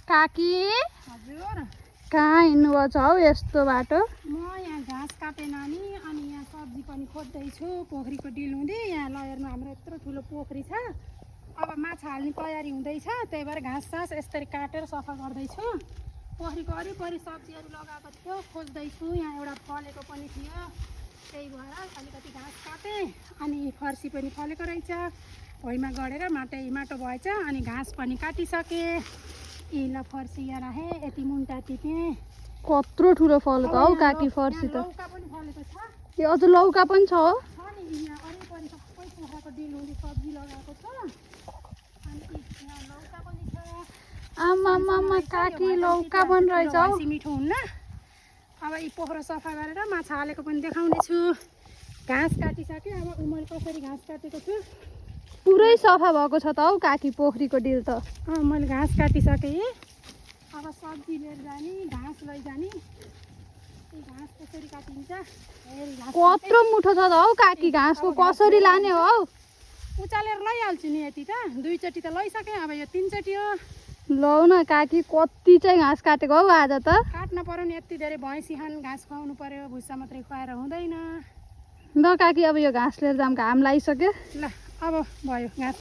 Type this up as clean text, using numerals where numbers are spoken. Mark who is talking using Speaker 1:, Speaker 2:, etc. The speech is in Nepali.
Speaker 1: काकी
Speaker 2: हजुर
Speaker 1: कहाँ हिँड्नुभएको छ हौ यस्तो बाटो?
Speaker 2: म यहाँ घाँस काटेँ नानी अनि यहाँ सब्जी पनि खोज्दैछु पोखरीको डिल हुँदै। यहाँ लयरमा हाम्रो यत्रो ठुलो पोखरी छ। अब माछा हाल्ने तयारी हुँदैछ, त्यही भएर घाँस सास यसरी काटेर सफा गर्दैछु। पोखरीको वरिपरि सब्जीहरू लगाएको थियो खोज्दैछु। यहाँ एउटा फलेको पनि थियो, त्यही भएर अलिकति घाँस काटेँ। अनि फर्सी पनि फलेको रहेछ, भुइँमा गढेर माटो भएछ। अनि घाँस पनि काटिसकेँ। ल फर्सी यहाँ राखेँ, यति मुन्टा टिपेँ।
Speaker 1: कत्रो ठुलो फलेको हौ काकी फर्सी त।
Speaker 2: लौका पनि फलेको छ
Speaker 1: यो अझ लौका पनि छ हो?
Speaker 2: नि। यहाँ वरिपरि सबै पोखराको डिल हुँदै सब्जी लगाएको छ। अनि यहाँ लौका पनि छ।
Speaker 1: आमामामा काकी लौका पनि रहेछ हौ।
Speaker 2: मिठो हुन्न। अब यी पोखरा सफा गरेर माछा हालेको पनि देखाउने छु। घाँस काटिसक्यो, अब मैले कसरी घाँस काटेको छु।
Speaker 1: पुरै सफा भएको छ त हौ काकी पोखरीको डिल त।
Speaker 2: मैले घाँस काटिसकेँ। अब सब्जी लिएर जाने, घाँस लैजाने। घाँस कसरी काटिन्छ?
Speaker 1: कत्रो मुठो छ त हौ काकी घाँसको कसरी लाने हो हौ?
Speaker 2: उचालेर लैहाल्छु नि। यति त दुईचोटि त लैसकेँ, अब यो तीनचोटि हो।
Speaker 1: लौ न काकी कति चाहिँ घाँस काटेको हौ आज त।
Speaker 2: काट्न पर्यो नि, यति धेरै भैँसी खान घाँस खुवाउनु पर्यो, भुसा मात्रै खुवाएर हुँदैन।
Speaker 1: ल काकी अब यो घाँस लिएर जाऊँ, घाम लागिसक्यो।
Speaker 2: ल अब भयो घाँस।